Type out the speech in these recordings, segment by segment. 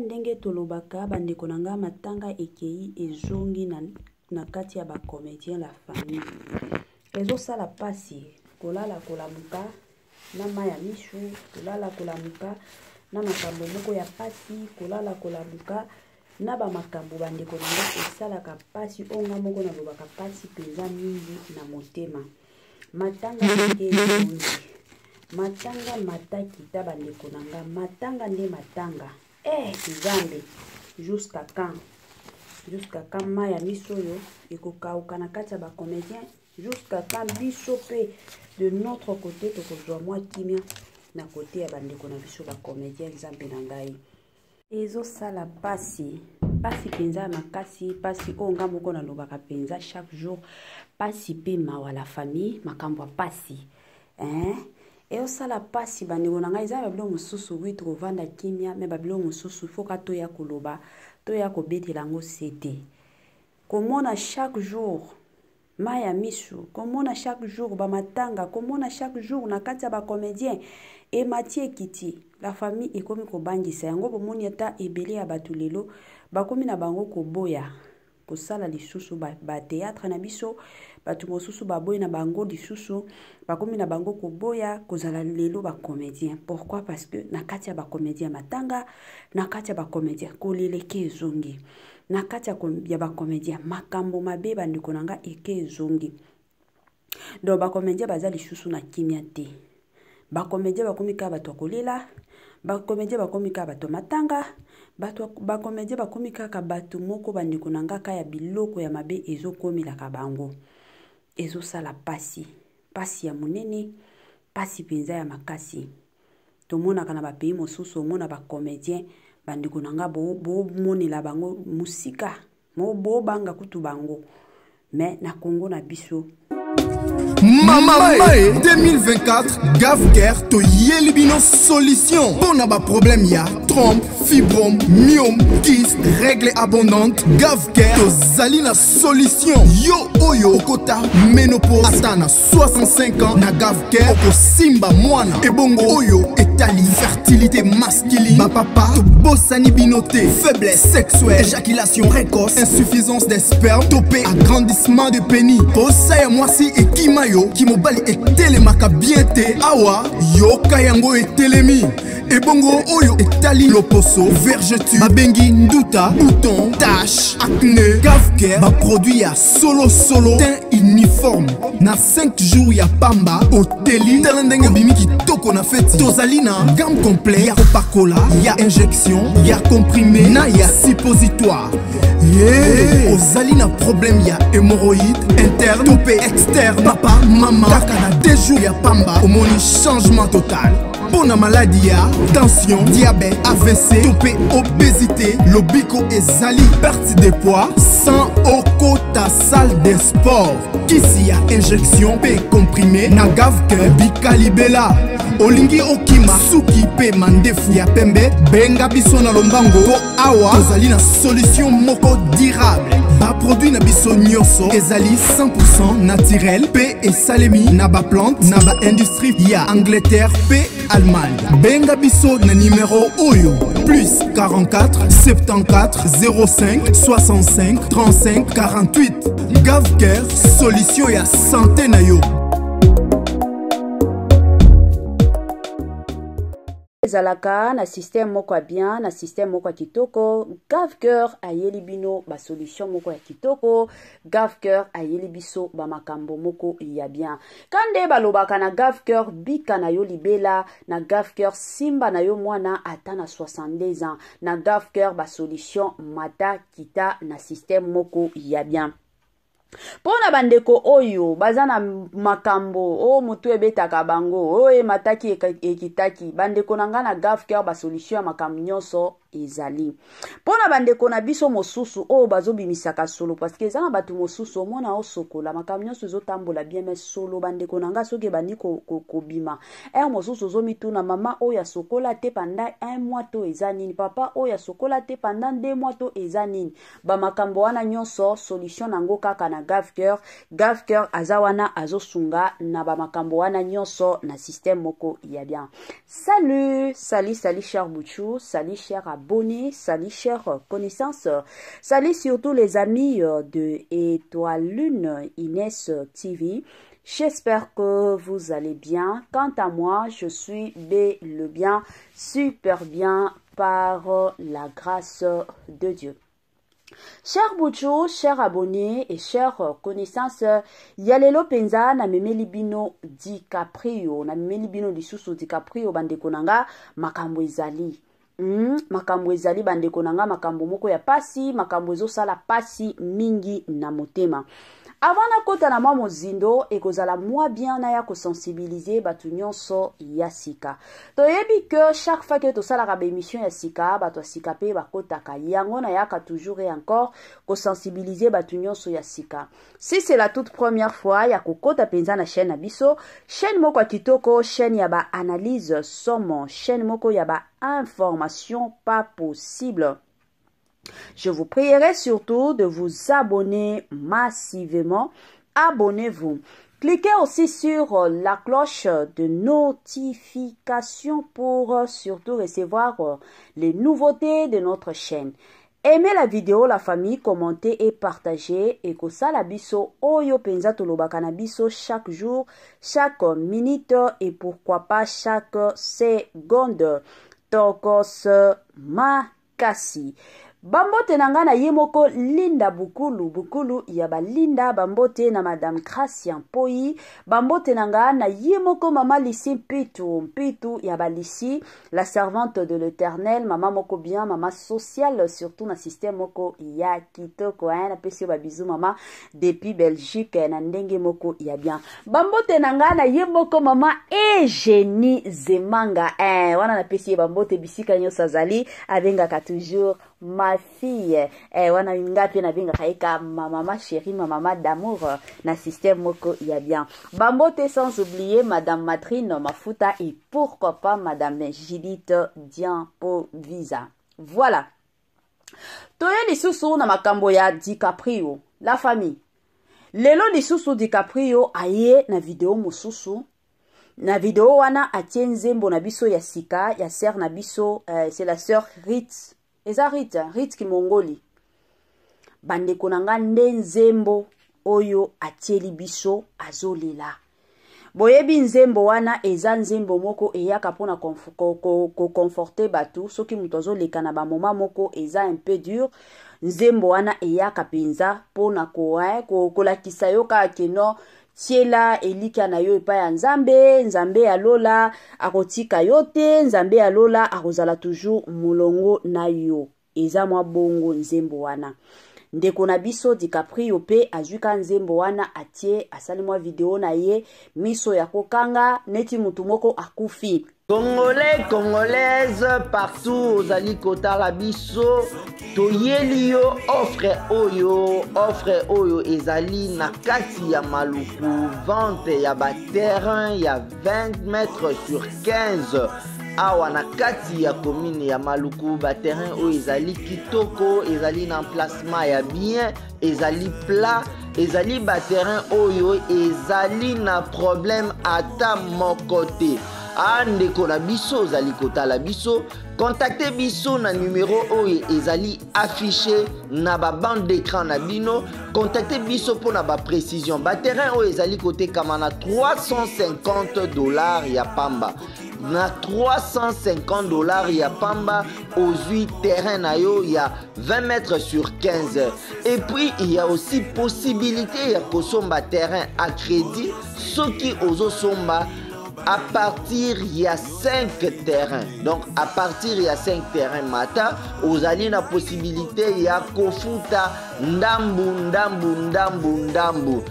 ndenge tolobaka bandeko na nga, matanga ekei ezongi na, na kati ya ba comedien la famille. Ezosala pasi kolala kolamuka na mai ya misu, kolala kolamuka na makambo moko ya pasi, kolala kolamuka na ba makambo bandeko na nga esalaka pasi oyo nga moko nalobaka pasi mpenza mingi na motema. Matanga eke ezongi, matanga mata kita bandeko na nga, matanga nde matanga. Eh Nzambe, jusqu'à quand? Jusqu'à quand mai ya miso oyo ekokauka na kati ya ba comédien? Jusqu'à quand biso mpe de notre côté tokozwa mwa kimia na côté ya bandeko na biso ba comédien? Nzambe na ngai, ezosala pasi, pasi mpenza ya makasi, pasi oyo nga moko nalobaka mpenza chaque jour, pasi mpe mawa la famille, makambo ya pasi, hein? Eosala pasi bandeko na ngai. Eza na babiloko mosusu wi tokovanda kimia, me babiloko mosusu foka toya koloba, toya kobetela yango sete. Komona chaque jour mai ya misu, komona chaque jour bamatanga, komona chaque jour na kati ya bacomédien emati ekiti, la famille, ekomi kobangisa yango. Bomoni ata ebele ya bato lelo bakomi na bango koboya kosala lisusu bateatre ba na biso. Bato mosusu baboyi na bango lisusu, bakomi na bango koboya kozala lelo bacomédien. Pourquoi? Parce que na kati ya bacomédien matanga, na kati ya bacomédien koleleke ezongi, na kati ya bacomédien makambo mabe bandeko na nga eke ezongi. Donc bacomédien baza lisusu na kimia te. Bacomédien bakomi kaka bato ya kolela, bacomédien bakomi kaka bato ya matanga, bato bacomédien bakomi kaka bato moko bandeko na nga ka ya biloko ya mabe ezokomelaka bango. Ezosala pasi, pasi ya monene, pasi mpenza ya makasi. Tomonaka na bapays mosusu, omona bacomédien bandeko na nga bomonela bango mosika, bobanga kutu bango, me na Kongo na biso. Mama Mae 2024, Gavcare toyeli bino solution mpo na baproblème ya trompe, fibrome, myome, kyste, règle abondante. Gavcare tozali na solution. Yo oyo okota ménopause ata na 65 ans, na Gavcare okosimba mwana. Ebongo oyo etali fertilité masculine, bapapa tobosani bino te. Faiblesse sexuelle, éjaculation précoce, insuffisance des spermes to mpe agrandissement de pénis, posa ya mwasi ekima yo, kimobali etelemaka bien te, awa yoka yango etelemi. Ebongo oyo etali loposo, vergeture babengi nduta, bouton, tache, acné, Gavcare baproduit ya solosolo, teint uniforme na 5 jours ya pamba oteli, tala ndenge obimi kitoko na feti. Tozali na gamme complet ya kopakola, ya injection, ya comprimé na ya suppositoire. Yeah. Ozali na problème ya hémorroïde interne to mpe externe, papa, mama, kaka na 2 jours ya pamba omoni changement total. Mpo na maladi ya tension, diabète, AVC to mpe obésité, lobiko ezali, perte de poids sans okota salle de sport. Kisi ya injection mpe comprimé na Gavcare, bikalibela. Olingi okima suki mpe mandefu ya pembe, benga biso na lombango mpo awa tozali na solution moko durable. Baproduit na biso nyonso ezali 100% naturel mpe esalemi na baplante na baindustrie ya Angleterre mpe Allemagne. Benga biso na nimero oyo: plus 44 74 05 65 35 48. Gavcare, solution ya santé na yo. Ezalaka na système moko ya bien, na système moko ya kitoko. Gavcœur ayeli bino basolution moko ya kitoko. Gavcœur ayeli biso bamakambo moko ya bien. Ka nde balobaka na Gavcœur, bika na yo libela. Na Gavcœur, simba na yo mwana ata na 62 ans. Na Gavcœur basolution mata kita na système moko ya bien. Mpo na bandeko oyo baza na makambo oyo motu ebetaka bango, oyo emataki ekitaki, bandeko na ngai, na Gavcœur basolution ya makambo nyonso ezali. Mpo na bandeko na biso mosusu oyo bazobimisaka solo, parceke eza na bato mosusu omona osokola, makambo nyonso ezotambola bien, me solo bandeko na ngai soki ebandi kobima heure mosusu ozomituna: mama oyo asokola te pendant un mois to eza nini? Papa oyo asokola te pendant 2 mois to eza nini? Bamakambo wana nyonso, solution nango kaka na Gavcœur. Gavcœur aza wana, azosunga na bamakambo wana nyonso na système moko ya bien. Salut, salut, salut cher Buchu, salut cher. Abonnés, salut chers connaissances, salut surtout les amis de Étoile Lune Inès TV. J'espère que vous allez bien. Quant à moi, je suis bel et bien, super bien par la grâce de Dieu. Cher Buchu, cher abonné et chers connaissances, ya lelo penza namemeli bino DiCaprio, namemeli bino lisusu DiCaprio bandeko na nga, makambo ezali. Makambo ezali bandeko na nga, makambo moko ya pasi, makambo ezosala pasi mingi na motema. Avant nakota na mwa mozindo, ekozala mwa bien na ya kosensibiliser bato nyonso ya sika. Toyebi que chaque fois que tosalaka ba émission ya sika, bato ya sika pe bakotaka. Yango nayaka toujours et encore kosensibiliser bato nyonso ya sika. Si c'est la toute première fois ya kokota penza na chaîne na biso, chaîne moko ya kitoko, chaîne ya ba analyse somo, chaîne moko ya ba information pas possible. Je vous prierai surtout de vous abonner massivement. Abonnez-vous. Cliquez aussi sur la cloche de notification pour surtout recevoir les nouveautés de notre chaîne. Aimez la vidéo, la famille, commentez et partagez. Et kosala biso oyo penza tolobaka na biso chaque jour, chaque minute et pourquoi pas chaque seconde. Tokos makasi. Bambote na nga na ye moko Linda Bukulu, Bukulu ya ba Linda, bambote na Madame Gracia Mpoi, bambote na nga na ye moko Mama Lisi Mpitu, Mpitu ya ba Lisi, la servante de l'Éternel, mama moko bien, mama sociale, surtout na système moko ya kitoko, hein, na pesi yo ba bisous mama depuis Belgique na ndenge moko ya bien. Bambote na nga na ye moko mama Eugénie Zemanga, hein, wana na pesi ye bambote bisika nyonso azali, abengaka toujours ma fille, wana nga pe nabengaka ye ka ma mama chérie, ma mama d'amour na système moko ya bien. Bambote sans oublier Madame Madrine Mafuta et pourquoi pas Madame Judith Diampovisa. Voilà. Toye lisusu na makambo ya DiCaprio, la famille. Lelo lisusu DiCaprio aye na video mosusu. Na video wana atie nzembo na biso ya sika ya sœur na biso, c'est la sœur Rit. Eza Rit, hein? Rit Kimongoli. Bandeko na nga nde nzembo oyo atieli biso azolela. Boyebi nzembo wana eza nzembo moko eyaka mpona koconforter bato soki moto azoleka na ba moment moko eza un peu dur. Nzembo wana eyaka mpenza mpona kolakisa yo kaka ke non, tiela elika na yo epai ya Nzambe, Nzambe ya lola akotika yo te, Nzambe ya lola akozala toujours molongo na yo. Eza mwa bongo nzembo wana. Ndeko na biso DiCaprio pe azwi ka nzembo wana atie, asali mwa video na ye, miso ya kokanga neti mutu moko akufi. Congolais, Congolaise, partout ozali kotala biso, toyeli yo offre oyo, offre oyo ezali na kati ya Maluku, vente ya ba terrain ya 20 mètres sur 15. Awa na kati ya commune ya Maluku, ba terrain oyo ezali kitoko, ezali na emplacement ya bien, ezali plat, ezali ba terrain oyo ezali na problème ata moko te. Ah, ndeko na biso ozali kotala biso, contacte biso na numéro oyo ezali affiché na ba bande d'écran na bino. Contacte biso mpo na ba précision. Ba terrain oyo ezali kotekama na 350 $ ya pamba. Na 350 $ ya pamba ozwi terrain na yo ya 20 mètres sur 15. Et puis il y a aussi possibilité ya kosomba terrain à crédit soki ozosomba à partir ya 5 terrains. Donc à partir ya 5 terrains mata ozali na possibilité ya kofuta ndambu ndambu ndambu ndambu.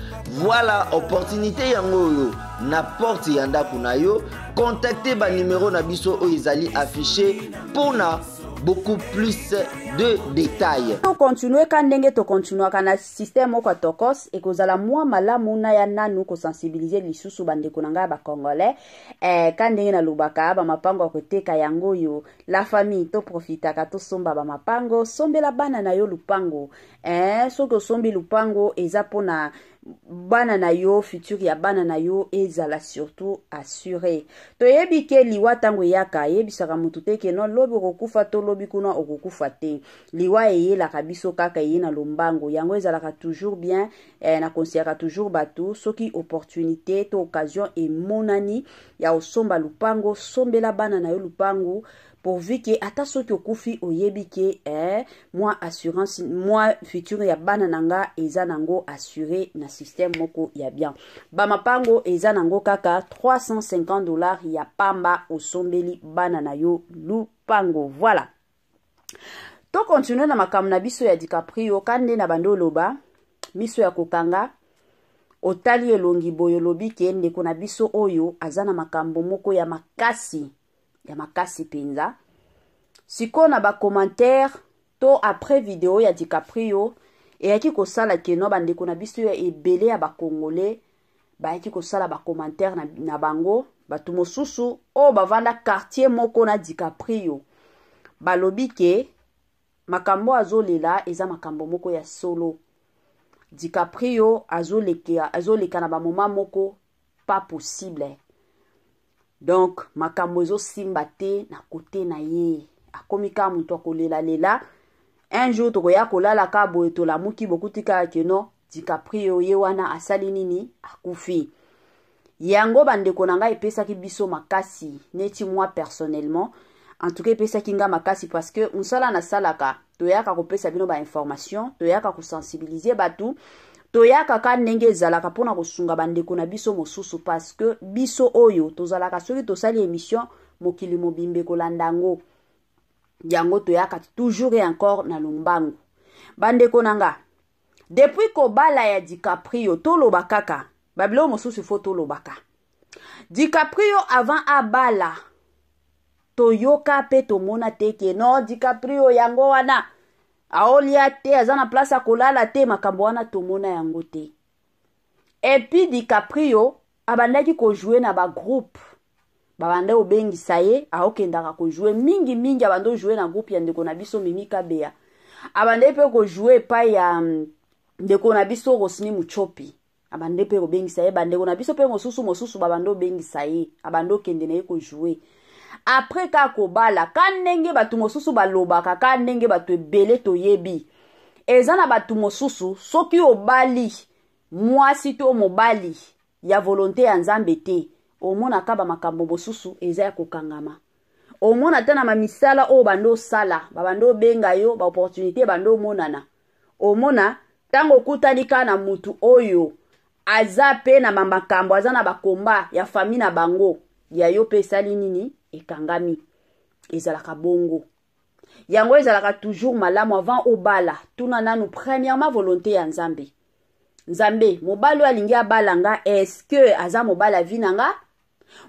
Voilà opportunité yango oyo na porte ya ndako na yo. Contactez ba numéro na biso oyo ezali affiché mpona beaucoup plus de détails. To continuer ka ndenge to continuaka na système moko ya tokos, ekozala mwa malamu na ya nanu kosensibiliser lisusu bandeko na ngai ya ba Congolais. Ka ndenge nalobaka ba mapango ya koteka yango oyo, la famille to profitaka tosomba ba mapango, sombela bana na yo lupango. Soki osombi lupango eza mpona Bana na yo, futur ya bana na yo ezala surtout assuré. Toyebi ke liwa ntango eyaka, eyebisaka motu te ke no lobi okokufa to lobi kuna okokufa te. Liwa eyelaka biso kaka, eye na lombango. Yango ezalaka toujours bien. Na conseillaka toujours bato, soki opportunité to occasion emonani ya osomba lupango, sombela bana na yo lupango, pourvu ke ata soki okufi, oyebi ke mwa assurance, mwa futur ya bana na nga eza nango assuré na système moko ya bien. Bamapango eza nango kaka 350 $ ya pamba, osombeli bana na yo lupango. Voilà, tocontinuer na makambo na biso ya DiCaprio. Ka nde na bando oloba, miso ya kokanga, otali elongi boye, olobi ke ndeko na biso oyo aza na makambo moko ya makasi, ya makasi mpenza. Sikoyo na bacommentaire to après video ya DiCaprio, eyaki kosala ke no bandeko na biso ya ebele ya bacongolais bayaki kosala bacommentaire na bango. Bato mosusu oyo bavanda quartier moko na DiCaprio balobi ke makambo azolela eza makambo moko ya solo. DiCaprio azoleka, azoleka na bamoma moko pas possible. Donc makambo ezosimba te na kote na ye, akomi kaka moto akolelalela. Un jour tokoya kolala kaka boye, tolamuki, bokuti kaka ke no DiCaprio ye wana asali nini? Akufi. Yango, bandeko na ngai, epesaki biso makasi. Neti moi personnellement, en tout cas epesaki nga makasi, parce que mosala nasalaka, toyaka kopesa bino bainformation, toyaka kosensibiliser bato, toyaka ka ndenge ezalaka mpona kosunga bandeko na biso mosusu, parce que biso oyo tozalaka, soki tosali émission, mokili mobimba ekolanda yango. Yango toyaka toujours et encore na lombangu. Bandeko na nga, depuis kobala ya DiCaprio, toloba kaka babiloko mosusu, faut tolobaka. DiCaprio avant abala, toyoka mpe tomona te ke no DiCaprio yango wana aolia te, aza na place ya kolala te. Makambo wana tomona yango te. Et puis DiCaprio abandaki kojouer na bagroupe, babanda obengisa ye, aokendaka kojouer mingimingi. Abanda ojouer na groupe ya ndeko na biso Mimi Kabeya, abandaki mpe kojouer epai ya ndeko na biso Rosni Muchopi. Abande mpe kobengisa ye, bandeko na biso mpe mosusu mosusu babanda obengisa ye, abanda okende na ye kojouer. Après ka kobala, ka ndenge bato mosusu balobaka, ka ndenge bato ebele toyebi, eza na bato mosusu, soki obali mwasi to mobali ya volonté ya Nzambe te, omonaka bamakambo mosusu eza ya kokangama. Omona ata na bamisala oyo bando osala, babando obenga yo, baopportunité bando omonana, omona ntango okutani kaka na mutu oyo aza mpe na bamakambo, aza na bakomba ya famille na bango, ya yo mpe esali nini? Ekangami. Ezalaka bongo. Yango ezalaka toujours malamu, avant obala, tuna nanu premièrement volonté ya Nzambe. Nzambe, mobali oyo alingi abala nga, est-ce aza mobali ya vie na nga?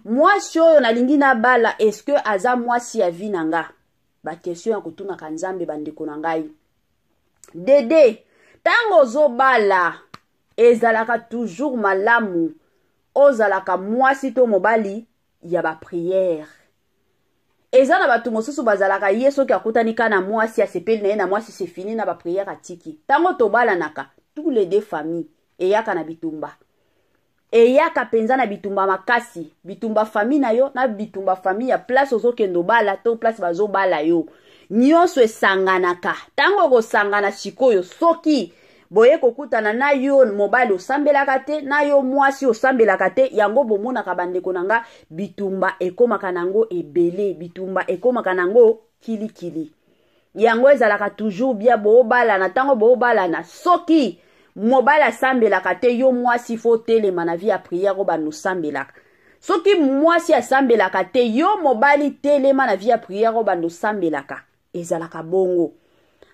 Mwasi oyo nalingi nabala, est-ce aza mwasi ya vie na nga? Baquestion ya kotunaka Nzambe, bandeko na ngai. Dede, ntango ozobala, ezalaka toujours malamu ozalaka mwasi to mobali ya baprière. Eza na bato mosusu bazalaka ye, soki akutani ka na mwasi, asepeli na ye na mwasi, c'est fini na baprière, atiki. Ntango tobalanaka, tous les deux familles eyaka na bitumba, eyaka mpenza na bitumba makasi, bitumba famille na yo na bitumba famille ya place ozokende obala to place bazobala yo, nyonso esanganaka. Ntango ekosangana sikoyo, soki boye kokutana na yo mobali osambelaka te, na yo mwasi osambelaka te, yango bomonaka, bandeko na nga, bitumba ekomaka nango ebele, bitumba ekomaka nango kilikili. Yango ezalaka toujours bien boobalana. Ntango boobalana, soki mobali asambelaka te, yo mwasi faut telema na vie ya prière oyo bando osambelaka. Soki mwasi asambelaka te, yo mobali telema na vie ya prière oyo bando osambelaka. Ezalaka bongo.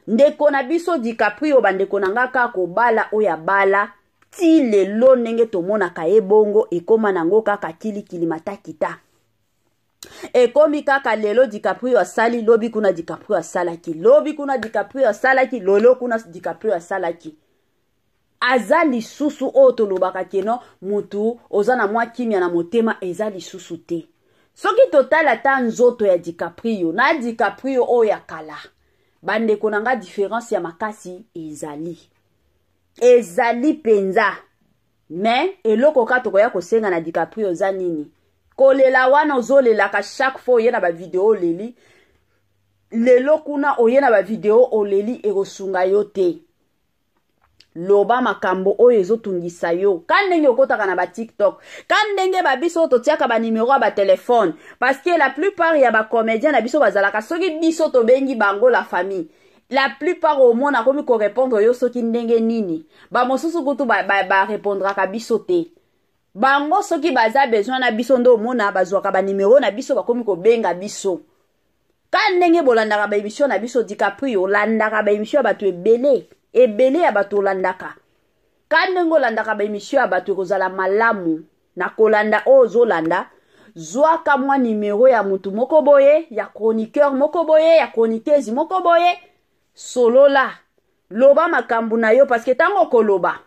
Ndeko na biso DiCaprio, bandeko na nga, kaka kobala oyo abala ti lelo, ndenge tomonaka ye bongo, ekóma nango kaka kilikili matakita. Ekomi kaka lelo DiCaprio asali, lobi kuna DiCaprio asalaki, lobi kuna DiCaprio asalaki, lolo kuna DiCaprio asalaki. Aza lisusu oyo tolobaka ke no mutu oza na mwa kimia na motema, eza lisusu te. Soki totala ata nzoto ya DiCaprio na DiCaprio oyo ya kala, bandeko na nga, différence ya makasi ezali, ezali mpenza. Mais eloko kaka tokoya kosenga na DiCaprio eza nini? Kolela wana ozolelaka chaque fois oye na bavideo oleli, lelo kuna oye na bavideo oleli, ekosunga yo te. Loba makambo oyo ezotungisa yo, ka ndenge okotaka na batiktok, ka ndenge babiso oyo totiaka banimero ya batelefone, parce que la plupart ya bacomédien na biso bazalaka, soki biso tobengi bango, la famille, la plupart omona akomi korépondre yo soki ndenge nini. Bamosusu kutu barepondraka ba, ba biso te. Bango soki baza besoin na biso nde omona bazwaka banimero na biso, bakomi kobenga biso. Ka ndenge bolandaka baemission na biso, DiCaprio, olandaka baemission ya bato ebele ebele ya bato olandaka. Ka ndenge olandaka baemission ya bato, ekozala malamu na kolanda oyo ozolanda, zwaka mwa nimero ya motu moko boye, ya chroniqueur moko boye, ya chroniqueuse moko boye, solola, loba makambo na yo, paske ntango okoloba,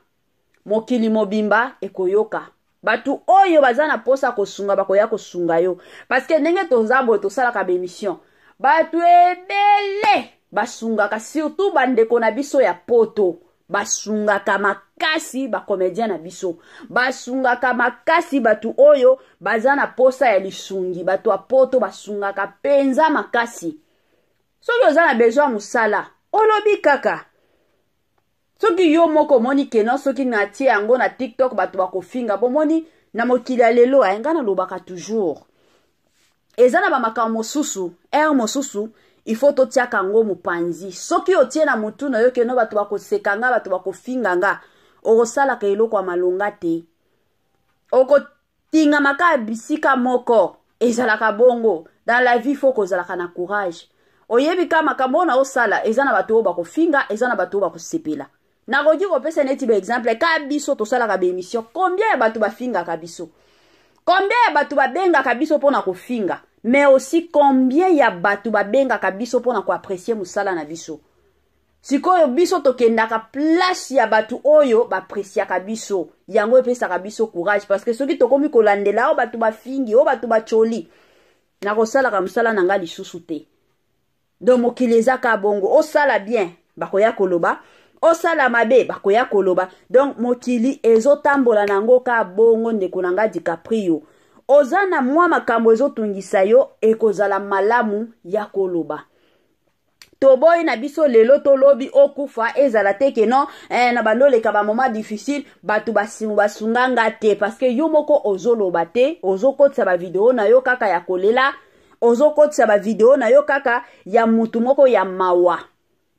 mokili mobimba ekoyoka. Bato oyo baza na mposa kosunga bakoya kosunga yo, paske ndenge toza boye, tosalaka baemission, bato ebele basungaka, surtout bandeko na biso ya Poto basungaka makasi, bacomédien na biso basungaka makasi, bato oyo baza na posa ya lisungi, bato ya Poto basungaka mpenza makasi. Soki oza na besoin ya mosala, olobi kaka. Soki yo moko omoni keno soki natie yango na TikTok bato bakofinga, bomoni na mokili ya lelo, eh, ngai nalobaka toujours, eza na bamakambo mosusu, heure mosusu il faut totiaka yango mopanzi. Soki otie na motu na yo keno bato bakoseka nga, bato bakofinga nga, okosalaka eloko ya malonga te, okotingama kaka bisika moko. Ezalaka bongo dans la vie, faut kozalaka na courage. Oyebi ka makambo oyo naosala, eza na bato oyo bakofinga, eza na bato oyo bakosepela. Nakoki kopesa neti baexemple ka biso tosalaka baémission, combien ya bato bafingaka biso, combien ya bato babengaka biso mpona kofinga, mais aussi combien ya bato babengaka biso mpona koapprécier mosala na biso. Sikoyo biso tokendaka place ya bato oyo baappréciaka biso, yango epesaka biso courage, parce que soki tokomi kolandela oyo bato bafingi, oyo bato bacoli, nakosalaka mosala na ngai lisusu te. Donc mokili eza ka bongo, osala bien bakoya koloba, osala mabe bakoya koloba. Donc mokili ezotambola nango ka bongo. Ndeko na ngai DiCaprio, oza na mwa makambo ezotungisa yo, ekozala malamu ya koloba. Toboyi na biso lelo tolobi okufa, ezala te ke non, na bando oleka bamoment difficile, bato basimu basunga nga te, parce que yo moko ozoloba te, ozokotisa bavideo na yo kaka ya kolela, ozokotisa bavideo na yo kaka ya mutu moko ya mawa.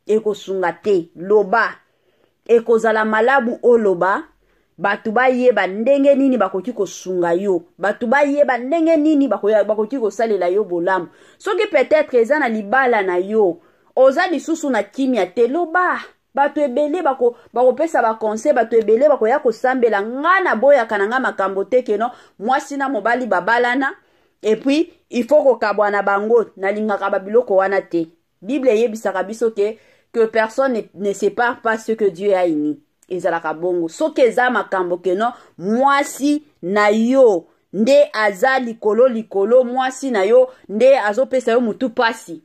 Ekosunga te. Loba, ekozala malamu oloba, bato bayeba ndenge nini bakoki kosunga yo, bato bayeba ndenge nini bakoki kosalela yo bolamu. Soki peut-être eza na libala na yo, oza lisusu na kimia te, loba. Bato ebele bakopesa bako baconseil, bato ebele bakoya kosambela. Nga naboyaka na nga makambo te keno mwasi na mobali babalana et puis il faut kokabwa na bango, nalingaka babiloko wana te. Bible eyebisaka biso que personne ne sépare pas ce que Dieu a uni. Ezalaka bongo. Soki eza makambo keno mwasi na yo nde aza likolo likolo, mwasi na yo nde azopesa yo mutu pasi,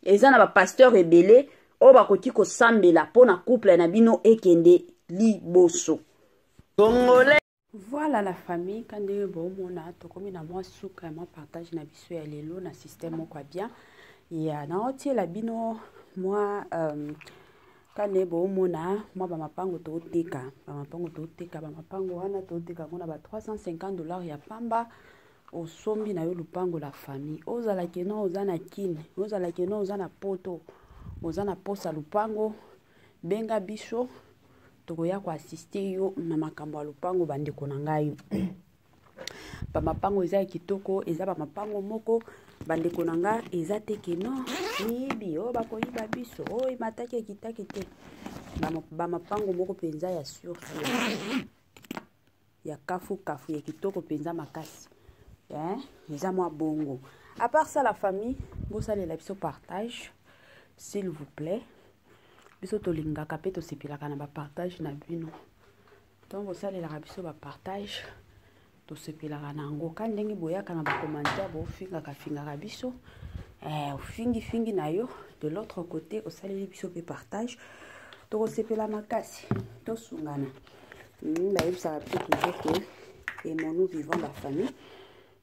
eza na bapasteur ebele oyo bakoki kosambela mpo na couple na bino ekende liboso. Congolais. Voilà la famille, ka ndenge bomona, tokomi na mwa suka ya mwa partage na biso ya lelo na système moko ya bien ya naotiela bino mwa ka ndenge bomona mwa bamapango toteka, bamapango toteka, bamapango wana toteka yango na ba 350 $ ya pamba. Osombi na yo lupango, la famille, ozala keno oza na Kine, ozala keno oza na Poto, oza na posa lupango, benga biso, tokoya koassister yo na makambo ya lupango. Bandeko na ngai, bamapango eza ya kitoko, eza bamapango moko, bandeko na ngai, eza te keno miyibi oyo bakoyiba biso, oyo mataki ekitaki te. Bamapango moko mpenza ya sur ya kafu kafu, ya kitoko mpenza makasi, eh? Eza mwa bongo. À part ça, la famille, bosalela biso partage, s'il vous plaît. Biso tolingaka mpe tosepelaka na bapartage na bino. Ntango bosalelaka biso bapartage, tosepelaka na yango. Ka ndenge boyaka na bacommentaire, bofingaka fingaka biso, ofingifingi na yo, de l'autre côté osaleli biso mpe partage, tokosepela makasi. Tosungana. Bayebisaka biso toujours que aimons-nous vivant, la famille,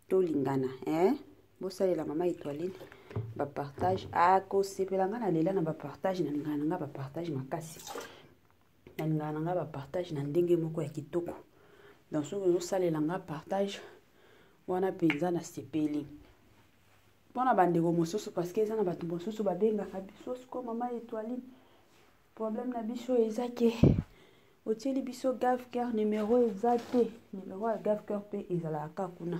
tolingana, hein? Bosalela mama Etoiline bapartage, akosepela. Nga nalela na bapartage, nalingana na nga bapartage makasi, nalingaka na nga bapartage na ndenge moko ya kitoko. Donc soki ozosalela nga partage wana mpenza, nasepeli. Mpona bandeko mosusu, parce que eza na bato mosusu babengaka biso: "Siko mama Etoiline, problème na biso eza ke otieli biso Gavcare, numero eza te." Numero ya Gavcare mpe ezalaka kuna.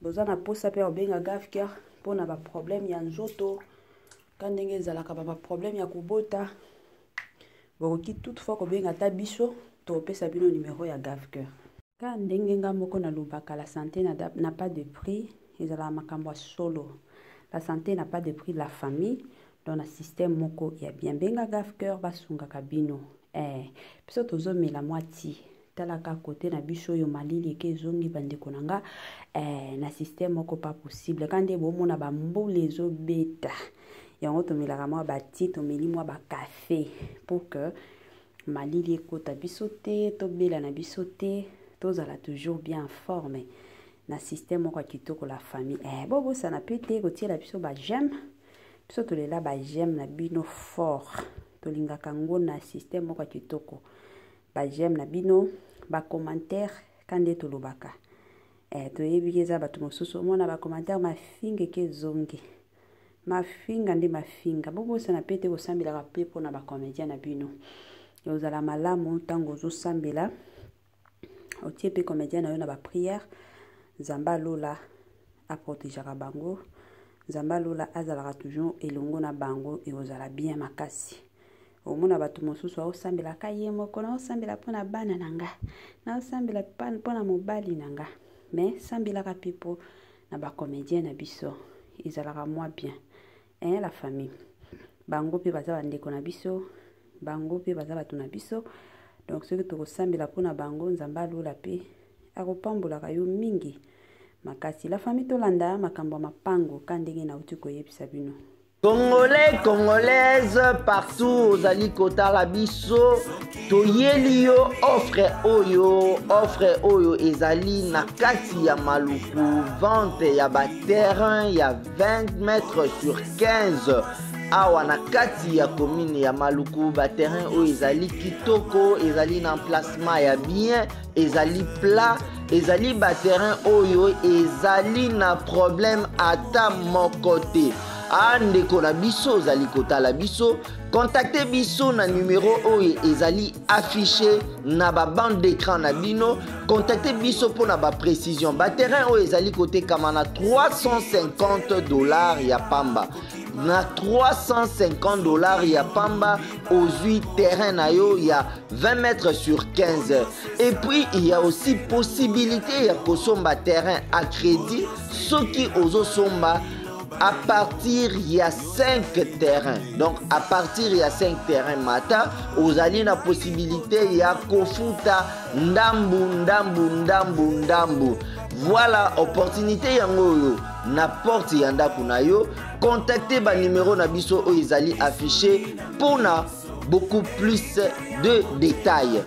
Boza na posa mpe ya kobenga Gavcare mpona baproblème ya nzoto, ka ndenge ezalaka baproblème ya kobota, bokoki toutefois kobenga ata biso, tokopesa bino numero ya Gavcare. Ka ndenge nga moko nalobaka, la santé n'a pas de prix. Ezalaka makambo ya solo, la santé n'a pas de prix, la famille. Donc na système moko ya bien, benga Gavcare, basungaka bino. Biso tozomela mwa ti, talaka kote na biso oyo malili eke ezongi, bandeko na nga, na système moko pas possible. Ka nde bomona bambula ezobeta yango, tomelaka mwa bati, tomeli mwa bacafé pour que malili ekota biso te, tobela na biso te, tozala toujours bien en forme na système moko ya kitoko, la famille. Bobosana mpe te kotiela biso baj'aime. Biso tolela baj'aime na bino fort, tolingaka yango na système moko ya kitoko. Baj'aime na bino, bacommentaire, ka nde tolobaka, toyebi eza bato mosusu omona bacommentaire mafinga eke ezongi, mafinga nde mafinga. Bobosana mpe te kosambelaka mpe mpona bacomédien na bino. Ozala malamu ntango ozosambela, otie mpe comédien na yo na baprière. Nzambe alola aprotégeaka bango, Nzambe alola azalaka toujours elongo na bango, ekozala bien makasi. Omona bato mosusu aosambelaka ye moko: "Naosambela mpona bana na nga, naosambela mpona mobali na nga." Mais sambelaka mpe mpo na bacomédien na biso, ezalaka mwa bien, hein, la famille. Bango mpe baza bandeko na biso, bango mpe baza bato na biso. Donc soki tokosambela mpona bango, Nzambe alola mpe akopambolaka yo mingi makasi, la famille. Tolanda makambo ya mapango, ka ndenge nauti koyebisa bino. Congolais, Congolaise partout ozali kotala biso, toyeli yo offre oyo. Offre oyo ezali na kati ya Maluku, vente ya baterrain ya 20 mètres sur 15 awa na kati ya commune ya Maluku. Baterrain oyo ezali kitoko, ezali na emplacement ya bien, ezali plat, ezali baterrain oyo ezali na problème ata moko te. A ndeko na biso ozali kotala biso, contacte biso na numero oyo ezali affiché na babande d'écran na bino. Contacte biso mpona baprécision. Baterrain oyo ezali kotekama na 350 $ ya pamba. Na 350 $ ya pamba, ozwi terrain na yo ya 20 mètres sur 15. Et puis il y a aussi possibilité ya kosomba terrain à crédit soki ozosomba à partir ya 5 terrains. Donc à partir ya 5 terrains mata, ozali na possibilité ya kofuta ndambu ndambu ndambu ndambu. Voilà opportunité yango oyo na porte ya ndako na yo. Contacte banumero na biso oyo ezali affiché mpona beaucoup plus de détails.